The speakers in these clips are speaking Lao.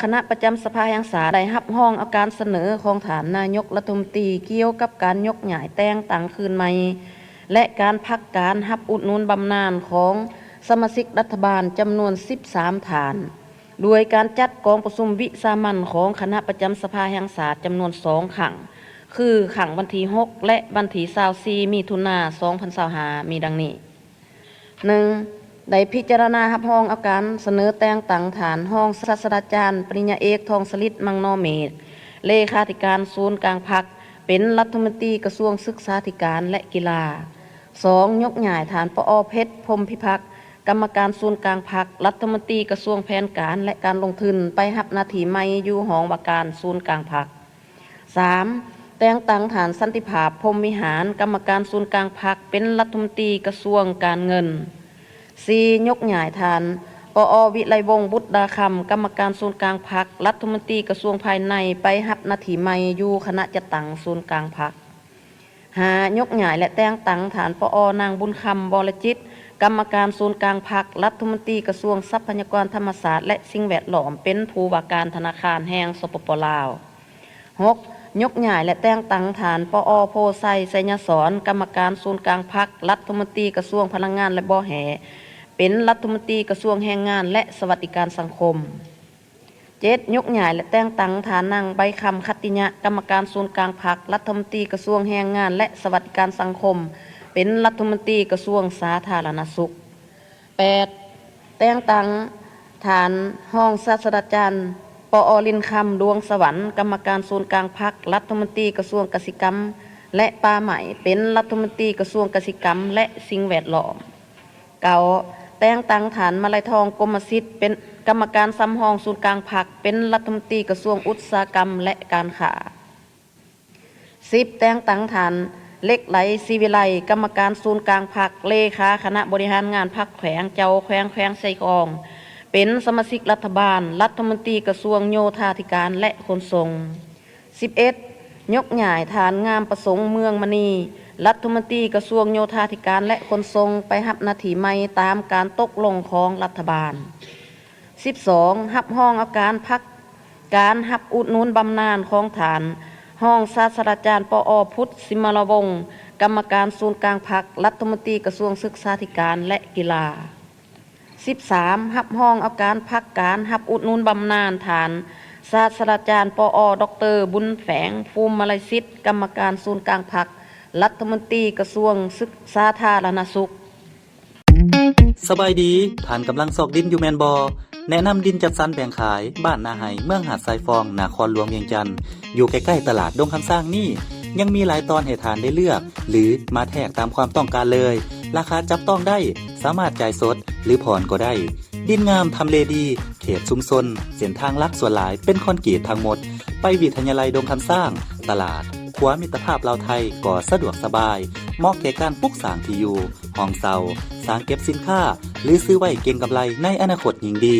ຄະນະປະຈຳສະພາແຫ່ງຊາດໄດ້ຮັບຮອງເອົາການສະເໜີຂອງທ່ານນາຍົກລັດຖະມົນຕີ ກ່ຽວກັບການຍົກຍ້າຍແຕ່ງຕັ້ງຄືນໃໝ່ ແລະ ການພັກການຮັບອຸດໜູນບຳນານຂອງສະມາຊິກລັດຖະບານຈຳນວນສິບສາມທ່ານ ໂດຍການຈັດກອງປະຊຸມວິສາມັນຂອງຄະນະປະຈຳສະພາແຫ່ງຊາດຈຳນວນສອງຄັ້ງ ຄືຄັ້ງວັນທີຫົກ ແລະ ວັນທີຊາວສີ່ ມິຖຸນາ ສອງພັນຊາວຫ້າ ມີດັ່ງນີ້. ໜຶ່ງ ໄດ້ພິຈາລະນາຮັບຮອງເອົາການສະເໜີແຕ່ງຕັ້ງທ່ານຮອງສາດສະດາຈານ ປະລິນຍາເອກ ທອງສະລິດ ມັງນໍເມດ ເລຂາທິການສູນກາງພັກ ເປັນລັດຖະມົນຕີກະຊວງສຶກສາທິການ ແລະ ກິລາ. ສອງ ຍົກຍ້າຍທ່ານ ປອ ເພັດ ພົມພິພັກ ກຳມະການສູນກາງພັກ ລັດຖະມົນຕີກະຊວງແຜນການ ແລະ ການລົງທຶນ ໄປຮັບໜ້າທີ່ໃໝ່ຢູ່ຫ້ອງວ່າການສູນກາງພັກ. ສາມ ແຕ່ງຕັ້ງທ່ານ ສັນຕິພາບ ພົມວິຫານ ກຳມະການສູນກາງພັກ ເປັນລັດຖະມົນຕີກະຊວງການເງິນ. ສີ່ ຍົກຍ້າຍທ່ານ ປອ ວິໄລວົງ ບຸດດາຄຳ ກຳມະການສູນກາງພັກ ລັດຖະມົນຕີກະຊວງພາຍໃນ ໄປຮັບໜ້າທີ່ໃໝ່ຢູ່ຄະນະຈັດຕັ້ງສູນກາງພັກ. ຫ້າ ຍົກຍ້າຍ ແລະ ແຕ່ງຕັ້ງທ່ານ ປອ ນາງ ບຸນຄຳ ວໍລະຈິດ ກຳມະການສູນກາງພັກ ລັດຖະມົນຕີກະຊວງຊັບພະຍາກອນທຳມະຊາດ ແລະ ສິ່ງແວດລ້ອມ ເປັນຜູ້ວ່າການທະນາຄານແຫ່ງ ສປປ ລາວ. ຫົກ ຍົກຍ້າຍ ແລະ ແຕ່ງຕັ້ງທ່ານ ປອ ໂພໄຊ ໄຊຍະສອນ ກຳມະການສູນກາງພັກ ລັດຖະມົນຕີກະຊວງພະລັງງານ ແລະ ບໍ່ແຮ່ ເປັນລັດຖະມົນຕີກະຊວງແຮງງານ ແລະ ສະຫວັດດີການສັງຄົມ. ເຈັດ ຍົກຍ້າຍ ແລະ ແຕ່ງຕັ້ງທ່ານນາງ ໃບຄຳ ຂັດຕິຍະ ກຳມະການສູນກາງພັກ ລັດຖະມົນຕີກະຊວງແຮງງານ ແລະ ສະຫວັດດີການສັງຄົມ ເປັນລັດຖະມົນຕີກະຊວງສາທາລະນະສຸກ. ແປດ ແຕ່ງຕັ້ງທ່ານຮອງສາດສະດາຈານ ປອ ລິນຄຳ ດວງສະຫວັນ ກຳມະການສູນກາງພັກ ລັດຖະມົນຕີກະຊວງກະສິກຳ ແລະ ປ່າໄມ້ ເປັນລັດຖະມົນຕີກະຊວງກະສິກຳ ແລະ ສິ່ງແວດລ້ອມ. ເກົ້າ ແຕ່ງຕັ້ງທ່ານ ມະໄລທອງ ກົມມະສິດ ເປັນກຳມະການສຳຮອງສູນກາງພັກ ເປັນລັດຖະມົນຕີກະຊວງອຸດສາຫະກຳ ແລະ ການຄ້າ. ສິບ ແຕ່ງຕັ້ງທ່ານ ເຫຼັກໄຫຼ ສີວິໄລ ກຳມະການສູນກາງພັກ ເລຂາຄະນະບໍລິຫານງານພັກແຂວງ ເຈົ້າແຂວງແຂວງໄຊທອງ ເປັນສະມາຊິກລັດຖະບານ ລັດຖະມົນຕີກະຊວງໂຍທາທິການ ແລະ ຂົນສົ່ງ. ສິບເອັດ ຍົກຍ້າຍທ່ານ ງາມປະສົງ ເມືອງມະນີ ລັດຖະມົນຕີກະຊວງໂຍທາທິການ ແລະ ຂົນສົ່ງ ໄປຮັບໜ້າທີ່ໃໝ່ຕາມການຕົກລົງຂອງລັດຖະບານ. ສິບສອງ ຮັບຮອງເອົາການພັກການຮັບອຸດໜູນບຳນານຂອງທ່ານຮອງສາດສະດາຈານ ປອ ພຸດ ສິມມະລາວົງ ກຳມະການສູນກາງພັກ ລັດຖະມົນຕີກະຊວງສຶກສາທິການ ແລະ ກິລາ. ສິບສາມ ຮັບຮອງເອົາການພັກການຮັບອຸດໜູນບຳນານທ່ານ ສາດສະດາຈານ ປອ ດອກເຕີ ບຸນແຝງ ພູມມະໄລສິດ ກຳມະການສູນກາງພັກ ລັດຖະມົນຕີກະຊວງສາທາລະນະສຸກ. ສະບາຍດີ, ທ່ານກຳລັງຊອກດິນຢູ່ແມ່ນບໍ່? ແນະນຳດິນຈັດສັນແບ່ງຂາຍ ບ້ານນາໄຮ່ ເມືອງຫາດຊາຍຟອງ ນະຄອນຫຼວງວຽງຈັນ, ຢູ່ໃກ້ໆຕະຫຼາດດົງຄຳຊ້າງນີ້. ຍັງມີຫຼາຍຕອນໃຫ້ທ່ານໄດ້ເລືອກ ຫຼື ມາແທກຕາມຄວາມຕ້ອງການເລີຍ. ລາຄາຈັບຕ້ອງໄດ້, ສາມາດຈ່າຍສົດ ຫຼື ຜ່ອນກໍໄດ້. ດິນງາມ, ທຳເລດີ, ເຂດຊຸມຊົນ, ເສັ້ນທາງຫຼັກສ່ວນຫຼາຍເປັນຄອນກຣີດທັງໝົດ. ໄປວິທະຍາໄລດົງຄຳຊ້າງ, ຕະຫຼາດ, ຂົວມິດຕະພາບລາວໄທກໍສະດວກສະບາຍ, ເໝາະແກ່ການປຸກສ້າງທີ່ຢູ່, ຫ້ອງເຊົ່າ, ສາງເກັບສິນຄ້າ ຫຼື ຊື້ໄວ້ເກັງກຳໄລໃນອະນາຄົດຍິ່ງດີ.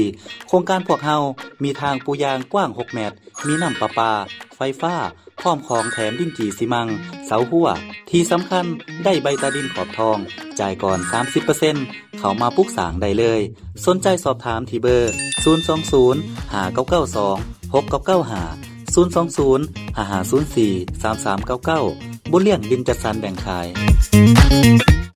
ໂຄງການພວກເຮົາມີທາງປູຢາງກວ້າງຫົກແມັດ, ມີນ້ຳປະປາ, ໄຟຟ້າ, ພ້ອມຂອງແຖມດິນຈີ່ຊີມັງ, ເສົາຮົ້ວ. ທີ່ສຳຄັນ, ໄດ້ໃບຕາດິນຂອບທອງ, ຈ່າຍກ່ອນສາມສິບເປີເຊັນ, ເຂົ້າມາປຸກສ້າງໄດ້ເລີຍ. ສົນໃຈສອບຖາມທີ່ເບີ ສູນສອງສູນ ຫ້າເກົ້າເກົ້າສອງ ຫົກເກົ້າເກົ້າຫ້າ, ສູນສອງສູນ ຫ້າຫ້າສູນສີ່ ສາມສາມເກົ້າເກົ້າ. ບຸນລ້ຽງດິນຈັດສັນແບ່ງຂາຍ.